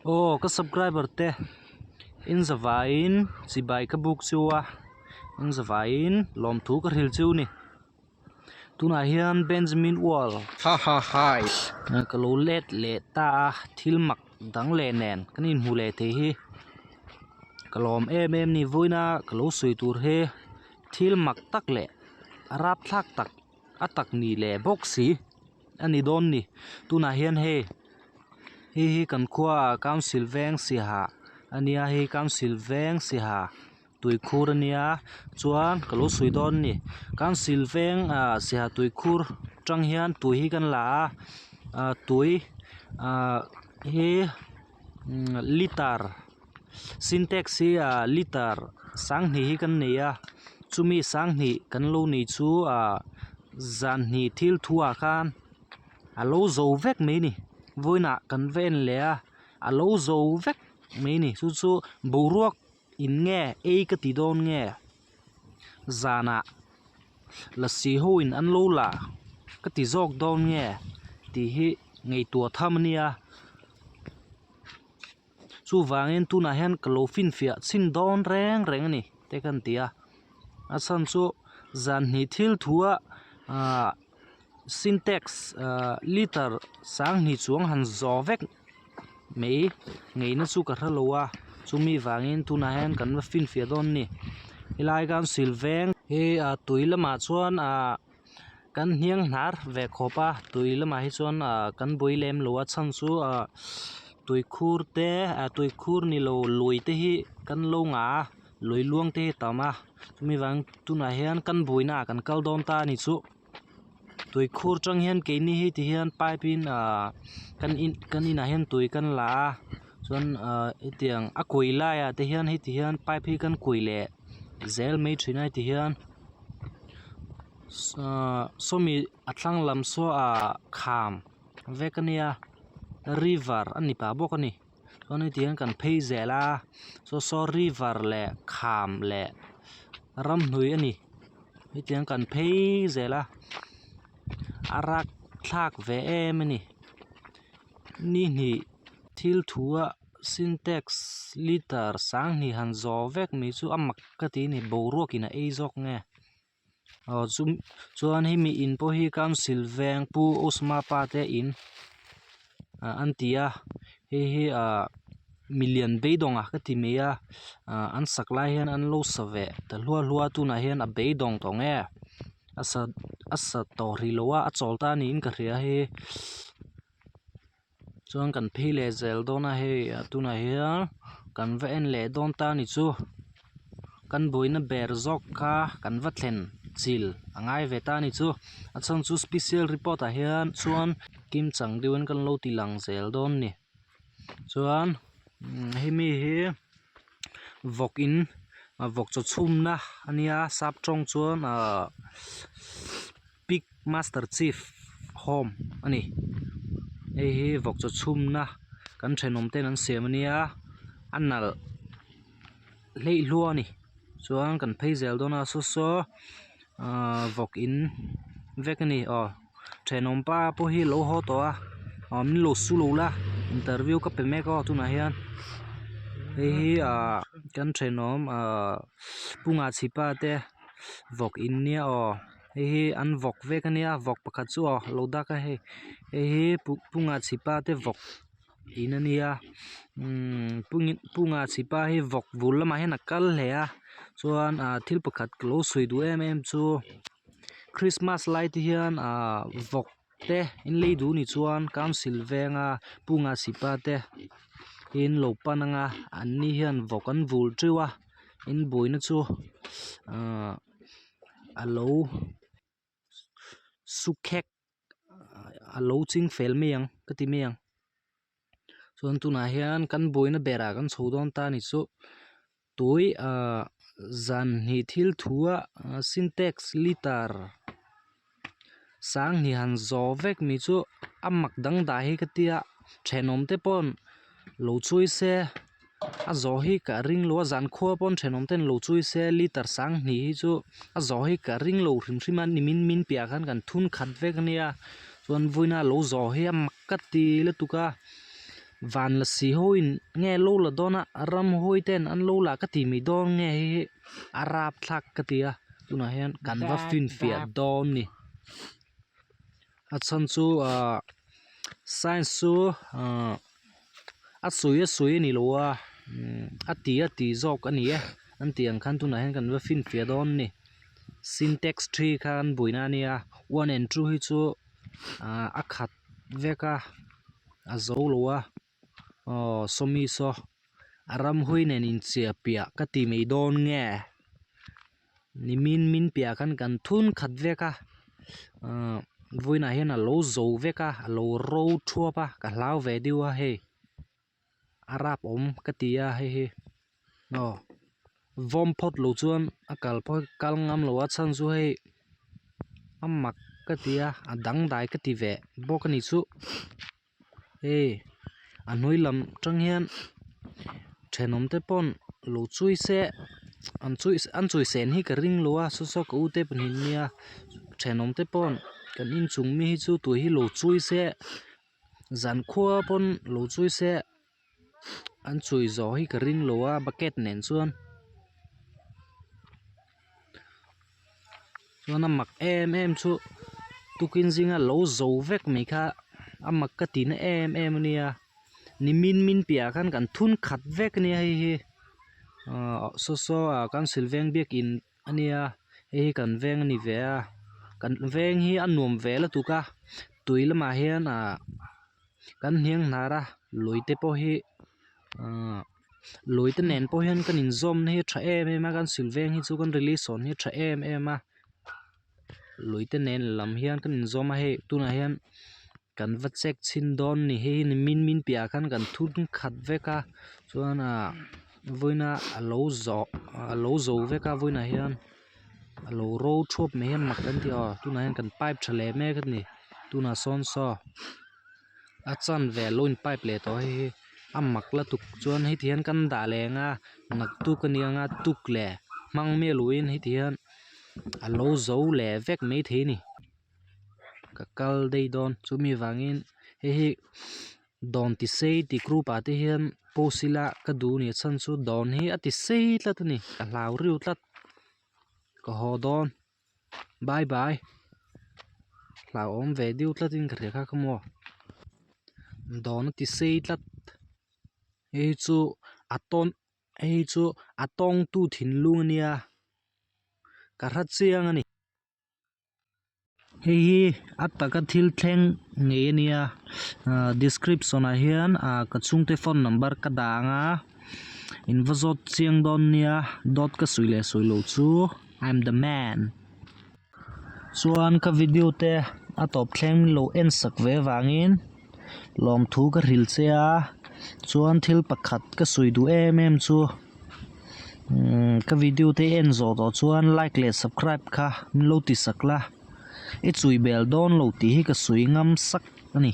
Aw ka subscriber te in zavaiin chibai ka buk chu a in zavaiin lawmthu ka hril chu ni tunah hian Benjamin wall Ha ha hai ka lo let leh ta a thil mak dang leh nen kan inhmu leh thei hi ka lawm em em ni vawiina ka lo sawi tur hi thil mak tak leh rapthlak tak a tak ni leh bawk si a ni dawn ni tunah hian hei hei hi kan khua ah council veng siaha a nia hei council veng siaha tuikhur a nia chuan ka lo sawi dawn a ni council veng ah siaha tuikhur atang hian tui hi kan la a ah tui ah hi litre sintex hi ah litre sanghnih hi kan nei a chumi sanghnih kan lo nei chu ah zan hnih thil thu ah khan a lo zo vek mai a ni vawiinah kan va en leh a a lo zo vek mai a ni chu chu boruak in nge ei ka ti dawn nge zanah lasi ho in an lo la ka ti zawk dawn nge tih hi ngaihtuah tham a nia. Chuvangin tunah hian ka lo finfiah chhin dawn reng reng a ni te ka han ti a a chhan chu zan hnih thil thua ahh sintex ahh liter sanghnih chuang han zawh vek mai ngeina chu ka hre lo a chumi vangin tunah hian kan va finfiah dawn a ni helai khan sil veng hi ah tui lamah chuan ahh kan hniang hnar ve khawp a tui lamah hi chuan ah kan bui lem lo a chhan chu ah tuikhur te ah tuikhur ni lo lui te hi kan lo ngah a lui luang te hi a tam a chumi vang tunah hian kan buaina ah kan kal dawn ta a ni chu tuikhur tang hian keini hi ti hian pipe in ah kan in kan inah hian tui kan la a chuan ah hetiang a kui laiah te hian heti hian pipe hi kan kui leh zel mai thin a heti hian. Ahh sawmi a thlang lam saw ah kham vek a nia river a ni pah bawk a ni chuan heti hian kan phei zel a saw saw river leh kham leh ramhnui a ni hetiang kan phei zel a a rak thlak ve em a ni ni hnih thil thu a sintex liter sanghnih han zawh vek mai chu a mak ka ti a ni boruak in a ei zawk nge aw chu chuan hemi in pawh hi council veng pu Osma pa te in ah an ti a hei hi ah milian beidawng a ka ti mai a ah an sak lai hian an lo sa ve ta hluah hluah a tunah hian a beidawng tawh nge a sa a sa tawh rih lo a a chawl ta niin ka hria hei. Chuan kan phei leh zel dawn a hei tunah hian kan va en leh dawn ta a ni chu kan buaina ber zawk kha kan va thlen chil a ngai ve ta a ni chu a chhan chu special report ah hian chuan kim chang deuhin kan lo ti lang zel dawn a ni chuan hemi hi vawk in vawk chaw chhumna a nia sap tawng chuan ahh pig master chief home a ni hei hi vawk chaw chhumna kan thenawm ten an siam a nia a nalh hleih hluah a ni chuan kan phei zel dawn a saw saw ahh vawk in vek a ni aw thenawm pa pawh hi alo haw tawh a aw min lo su lo la interview ka pe mek aw tunah hian hei hi ahh kan thenawm ahh pu ngahchhipa te vawk in nia aw. Hei hi an vawk vek ania vawk pakhat chu aw lo dak a hei hei hi pu ngahchhipa te vawk in ania umm pu ngahchhipa hi vawk bul lamah hian a kal hle a chuan ah thil pakhat ka lo sawi duh em em chu christmas lai te hian ah vawk te in lei duh anih chuan council venga pu ngahchhipa te in lo pan anga an ni hian vawk an vul teuh a in buaina chu ahh. A lo su khek a lo ching fel mai ang ka ti mai ang chuan tunah hian kan buaina berah kan chho dawn ta a ni chu tui ah zan hnih thil thu a sintex liter sanghnih han zawh vek mai chu a mak dangdai hi ka tia thenawm te paw'n lo chhui se. A zawh hi ka ring lo a zan khua pawn thenawm ten lo chui se liter sanghnih hi chu a zawh hi ka ring lo hrim hrim a nimin min piah khan kan thun khat vek ania chuan vawiina lo zawh hi a mak ka ti lutuk a. Van lasi ho in nge lo la dawn a ramhuai ten an lo la ka ti mai dawn nge hei hi a rapthlak ka ti a tunah hian kan va finfiah dawn ni a chhan chu ahh science chu ahh a sawi a sawi a ni lo a a ti a ti zawk a ni e an tih ang khan tunah hian kan va finfiah dawn a ni sintex three kha an buaina a nia one and two hi chu ahh a khat vek a a zo lo a aw sawmi saw a ramhui nen inchiah piah ka ti mai dawn nge nimin min piah khan kan thun khat vek a ahh vawiinah hian a lo zo vek a a lo ro thuap a ka hlau ve deuh a hei a rap awm ka ti a hei hi aw vawm phawt lo chuan a kal pawh kal ngam lo a chhan chu hei a mak ka ti a a dangdai ka ti ve bawk a ni chu hei a hnuai lam tang hian thenawm te pawn lo chui se an chui an chui sen hi ka ring lo a saw saw ka u te pahnih nia thenawm te pawn kan inchung mi hi chu tui hi lo chui se. Zan khua pawn lo chui se an chui zawh hi ka ring lo a bucket nen chuan chuan a mak em em chu tukin zinga lo zo vek mai kha a mak ka ti na em em a nia nimin min piahah khan kan thun khat vek a nia hei hi ahh saw saw ah council veng biakin a nia hei hi kan veng a ni ve a kan veng hi a nuam ve lutuk a tui lamah hian ah kan hniang hnar a lui te pawh hi ah lui te nen pawh hian kan inzawm na hi a tha em em a kan sil veng hi chu kan relation hi a tha em em a lui te nen lam hian kan inzawm a hei tunah hian kan va check chhin dawn a ni hei hi nimin min piahah khan kan thun khat vek a chuan ah vawiina a lo zawh a lo zo vek a vawiinah hian a lo ro thuap mai hian mak kan ti aw tunah hian kan pipe tha leh mek a ni tunah sawn saw a chanve a lo in pipe leh tawh hei hi a mak lutuk chuan heti hian kan dah leh ang a naktuk a nia nga tuk leh hmang miah loin heti hian a lo zo leh vek maithei a ni. Ka kal daih dawn chumi vangin hei hi dawn ti sei tih group ah te hian post ila ka duh a ni a chhan chu dawn hi a ti sei tlat a ni ka hlau riu tlat ka haw dawn bye bye hlauhawm ve deuh tlat in ka hria kha kha maw dawn a ti sei tlat hei chu a tawn hei chu a tawngtu thinlung a nia ka hre chiang a ni. Hei hi a taka thil thleng ngei a nia ahh description ah hian ahh ka chhungte phone number ka dah ang a in va zawt chiang dawn nia dawt ka sawi leh sawi loh chu I am the man chuan ka video te a tawp thleng min lo en sak ve avangin lawmthu ka hrilh che a chuan thil pakhat ka sawi duh em em chu. Umm ka video te en zawh tawh chuan like leh subscribe kha min lo ti sak la i chui bel dawn lo tih hi ka sawi ngam sak a ni.